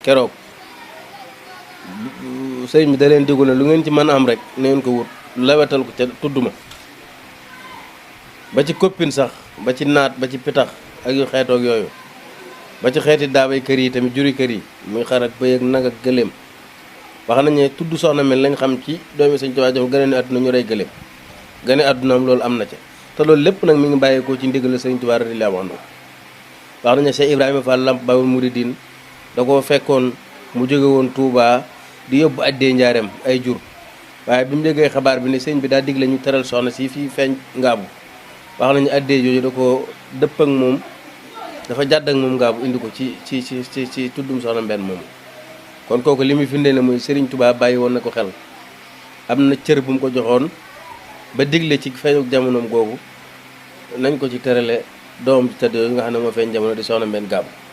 keroog sëriñ bi da leen digu ne lu ngeen ci mën am rek na ngeen ko wut lawetal ko ca tudd ma ba ci koppin sax ba ci naat ba ci pitax ak yu xeetoog yooyu ba ci xeeti daabay kër yi tamit juri kër yi muy xar ak bëy ak nag ak gëléem wax nañ ne tudd soxna mel lañ xam ci doomi Sëñ Tuubaa jëm gane ne àdduna ñu rey gëléem gane àddunaam loolu am na ca te loolu lépp nag mi ngi bàyyeekoo ci ndigal Sëñ Tuubaa radiyallaahu anhu wax nañ ne Cheikh Ibrahima Fall Lamp Baabul Muridiin da ko fekkoon mu jóge woon Touba di yóbbu addee njaareem ay jur waaye bi mu déggee xabaar bi ne sëñ bi daa digle ñu teral soxna si fii feeñ ngaabu wax nañu addee jooju da ko dëpp ak moom dafa jàdd ak moom ngaabu indi ko ci tuddum soxna mbenn moom kon kooku li muy firndee ne mooy Serigne Touba bàyyi woon na ko xel am na cër bu mu ko joxoon ba digle ci feeñu jamonoom googu nañ ko ci terale doom ci tëdd yooyu nga xam ne moo feeñ jamono di soxna mbenn ngaabu